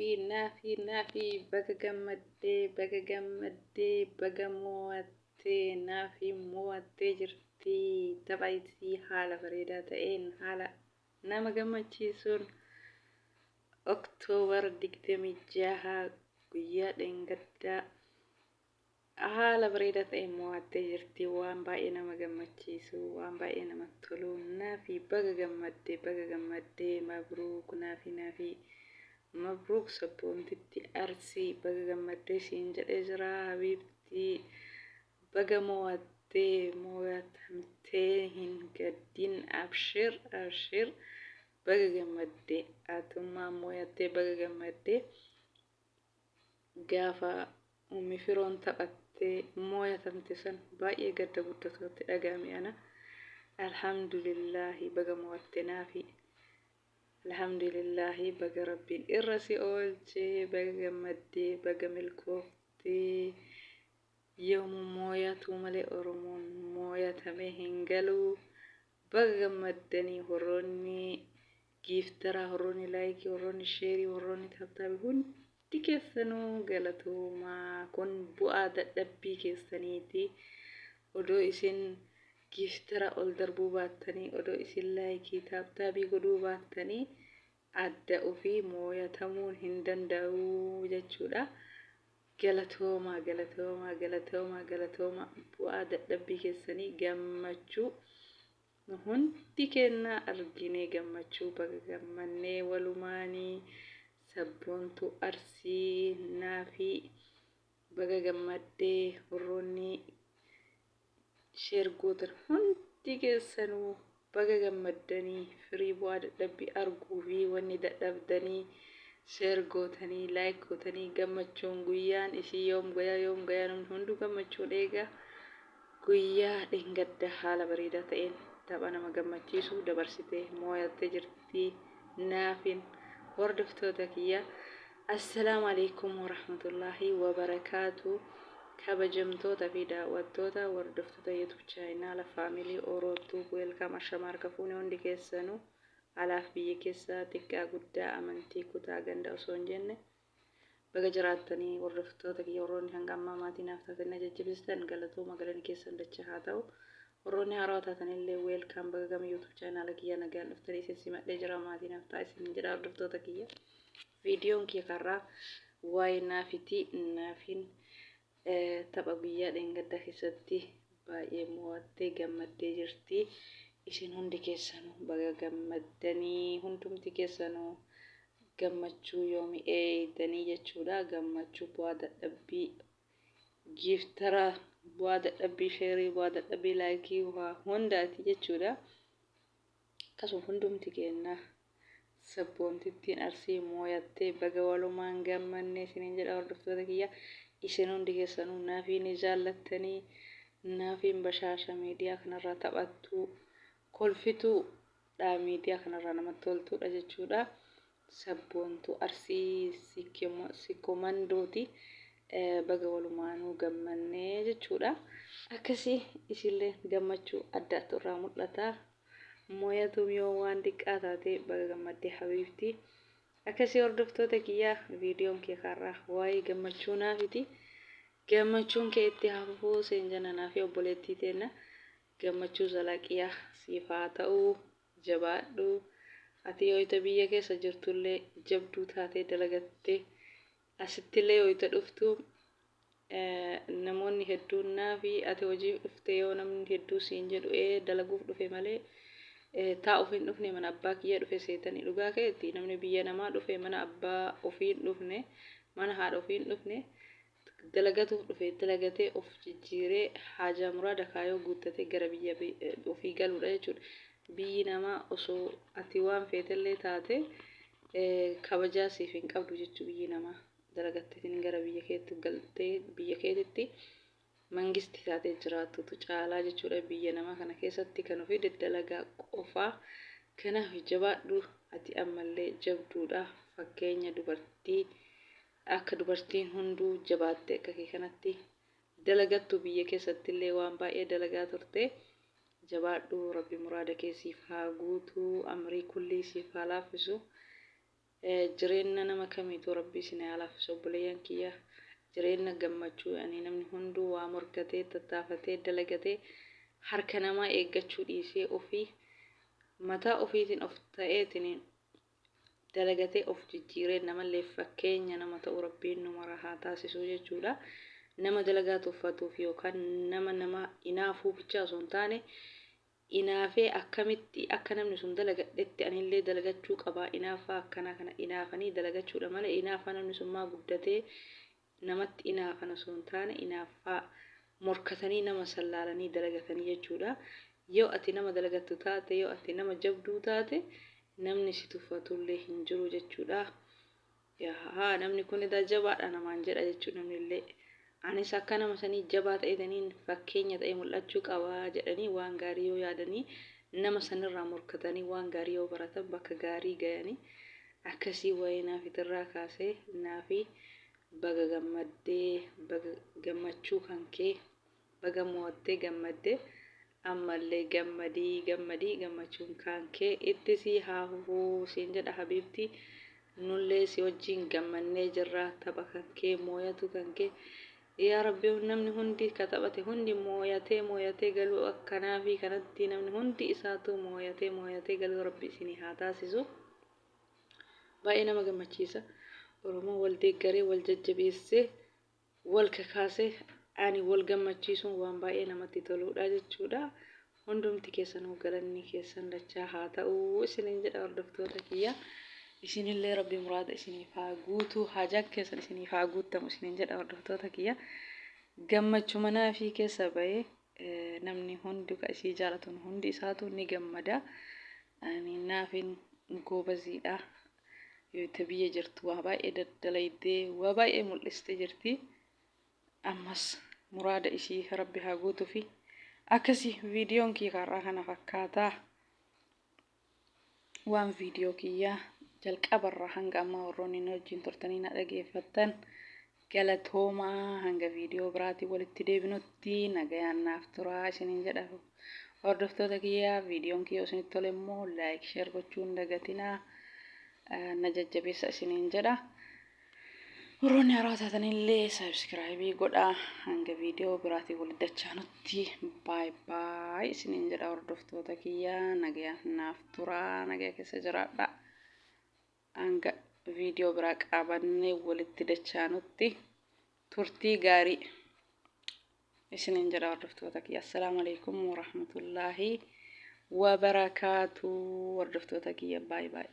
Naafii naafii naafii baga gammaddee baga gammaddee baga moo'attee naafii moo'attee jirti tapha isii haala bareedaa ta'een haala nama gammachiisuun October 26 guyyaa dheengaddaa haala bareedaa ta'een mo'attee jirti. Waan baay'ee nama gammachiisu, waan baay'ee namatti tolu. Naafi baga gammadde, baga gammadde, mabruuk naafi naafi mabruuk sabboontitti Arsii baga gammaddee siin jedhee jira habiibtii. Baga mo'attee mo'atamtee hin gaddin abshir abshir baga gammadde atummaa mo'attee baga gammadde. Gaafa Ummi Firoon taphattee mooyatamte san baay'ee gadda guddatu natti dhaga'ame ana. Alhamdulillaahi baga mo'atte naafi. Alhamdulillaahi baga Rabbiin irra si oolche baga gammaddee baga milkooftee. Yoomu mooyatuu malee Oromoon mooyatamee hin galuu. Baga gammaddanii warroonni giiftaraa, warroonni laayikii, warroonni sheerii, warroonni taaptaabii hundi keessanuu galatoomaa. Kun bu'aa dadhabbii keessaniiti. Odoo isin giiftara ol darbuu baattanii, odoo isin laayikii taaptaabii godhuu baattanii adda ofii mooyatamuun hin danda'u jechuudha. Galatoomaa galatoomaa galatoomaa galatoomaa bu'aa dadhabbii keessanii gammachuu nu hundi keenna arginee gammachuu baga gammannee walumaanii sabboontuu Arsii naafii baga gammaddee warroonni share gootan hundi keessanuu baga gammaddanii firii bu'aa dadhabbii arguu fi wanni dadhabdanii share gootanii like gootanii gammachuun guyyaan isii yoom gayaa yoom gayaa namni hunduu gammachuun eega guyyaa dheengadda haala bareedaa ta'een tapha nama gammachiisu dabarsitee mooyattee jirti naafin hordoftoota kiyya. Assalaamu Aleykum Warahmatullaahi Wabarakaatu Kabajamtoota fi daawwattoota hordoftoota YouTube chaayinaala Family Oro Tube Welcome ashama harka fuune hundi keessanuu alaaf biyya keessa xiqqaa guddaa amantii kutaa ganda osoo hin jenne baga jiraattanii hordoftoota kiyya warroonni hanga ammaa maatii naaf taatanii na jajjabeessitan galatooma galanni keessan dachaa haa ta'u warroonni haarawaa taatanillee welcome baga gama YouTube chaayinaala kiyya nagaan dhuftanii isin simadhee jira maatii naaf ta'a isin jedha hordoftoota kiyya. Viidiyoon kiyya karraa waa'ee naafiti. Naafiin tapha guyyaa dheengaddaa keessatti baay'ee mo'attee gammaddee jirti. Isin hundi keessanuu baga gammaddanii hundumti keessanuu gammachuu yoomi eeydanii jechuudha. Gammachuu bu'aa dadhabbii giiftara bu'aa dadhabbii sheerii bu'aa dadhabbii laayikii waa hundaati jechuudha. Akkasuma hundumti keenna sabboontittiin Arsii mooyattee baga walumaan gammanne isiniin jedha hordoftoota kiyya. Isin hundi keessanuu Naafii ni jaallattanii Naafiin bashaasha miidiyaa kanarraa taphattuu kolfituu dha miidiyaa kanarraa namatti toltuudha jechuudha. Sabboontuu Arsii Sikkomandooti. Baga walumaanuu gammannee jechuudha. Akkasii isillee gammachuu addaatu irraa mul'ata. Mooyatuum yoo waan diqqaa taate baga gammaddee habiibtii. Akkasii hordoftoota kiyyaa viidiyoon kee kaarraa waa'ee gammachuu naafiti. Gammachuun kee itti haa fufuu seen jenna naafi obboleettii teenna. Gammachuu zalaqiyaa siif haa ta'u. Jabaadhu. Ati wayita biyya keessa jirtullee jabduu taatee dalagattee asittillee wayita dhuftu namoonni hedduun naafi ati hojiif dhufte yoo namni hedduu siin jedhu ee dalaguuf dhufe malee taa'uuf hin dhufne mana abbaa kiyya dhufe seetanii dhugaa keeti namni biyya namaa dhufe mana abbaa ofii hin dhufne mana haadha ofii hin dhufne dalagatuuf dhufe dalagatee of jijjiiree haajaa muraada kaayoo guuttatee gara biyya ofii galuudha jechuudha. Biyyi namaa osoo ati waan feetellee taate kabajaa siif hin qabdu jechuu biyyi namaa dalagatteetiin gara biyya keetti galtee biyya keetitti mangisti taatee jiraattutu caalaa jechuudha. Biyya namaa kana keessatti kan ofii daddalagaa qofaa. Kanaaf jabaadhu ati ammallee jabduudha fakkeenya dubartii Akka dubartiin hunduu jabaattee akka kee kanatti dalagattu biyya keessattillee waan baay'ee dalagaa turte jabaadhu rabbi muraada kee siif haa guutu amrii kullii siif haa laaffisu. Jireenna nama kamiituu Rabbi isin haa laaffisu obboleeyyan kiyya. Jireenna gammachuu yani namni hunduu waa morkatee tattaafatee dalagatee harka namaa eeggachuu dhiisee ofii mataa ofiitiin of ta'eetiin dalagatee of jijjiiree namallee fakkeenya nama ta'u Rabbiin nu mara haa taasisuu jechuudha. Nama dalagaa tuffatuuf yookaan nama nama inaafuu bichaa osoo hin taane inaafee akkamitti akka namni sun dalagadhetti anillee dalagachuu qabaa inaaffaa akkanaa kana inaafanii dalagachuudha malee inaaffaa namni sun maa guddatee namatti inaafan osoo hin taane inaaffaa morkatanii nama sallaalanii dalagatanii jechuudha. Yoo ati nama dalagattu taate, yoo ati nama jabduu taate, namni si tuffatullee hin jiru jechuudha. Yaa namni kun edaa jabaadha namaan jedha jechuudha namnillee. Anis akka nama sanii jabaa ta'eetaniin fakkeenya ta'ee mul'achuu qaba jedhanii waan gaarii yoo yaadanii nama sanirraa morkatanii waan gaarii yoo baratan bakka gaarii gayanii akkasii waa'ee naafitirraa kaasee naafi baga gammaddee baga gammachuu kan kee baga mo'attee gammadde ammallee gammadii gammadii gammachuun kaan kee itti sii haa fufuu siin jedha habiibtii nullee si wajjiin gammannee jirra tapha kan kee mooyatu kan kee yaa rabbi namni hundi ka taphate hundi mooyatee mooyatee galuu akkanaa fi kanatti namni hundi isaatu mooyatee mooyatee galuu rabbi isinii haa taasisu. Baay'ee nama gammachiisa. Oromoo wal deeggaree wal jajjabeessee wal kakaasee ani wal gammachiisuun waan baay'ee namatti toluudha jechuudha. Hundumti keessanuu galanni keessan dachaa haa ta'u isiniin jedha hordoftoota kiyya. Isinillee rabbi muraada isiniif haa guutu haajaan keessan isiniif haa guuttamu isiniin jedha hordoftoota kiyya. Gammachuma naafii keessa bahee namni hundi ka isii jaalatuun hundi isaatu ni gammada. Ani naafiin goobaziidha. Yoo itti biyya jirtu waa baay'ee daddalaydee waa baay'ee mul'istee jirti. Ammas muraada isii rabbi haa guutufi. Akkasi viidiyoon kiyya har'aa kana fakkaataa. Waan viidiyoo kiyyaa jalqabarraa hanga ammaa warroonni na wajjin turtanii na dhageeffattan galatoomaa hanga viidiyoo biraatiin walitti deebinutti nagayaan naaf turaa isiniin jedha. Hordoftoota kiyyaa viidiyoon kiyya isinitti tole immoo like share gochuu hin dagatinaa na jajjabeessa isiniin jedha. Warroonni haaraa taatanillee subscribe godhaa hanga viidiyoo biraatiin walitti dachaanutti baay baay isiniin jedha hordoftoota kiyyaa nagayaan naaf turaa nagaya keessa jiraadha. Hanga viidiyoo biraa qabannee walitti dachaanutti turtii gaarii isiniin jedha hordoftoota kiyya. Assalaamu alaikum warahmatullaahi wabarakaatu hordoftoota kiyya baay baay.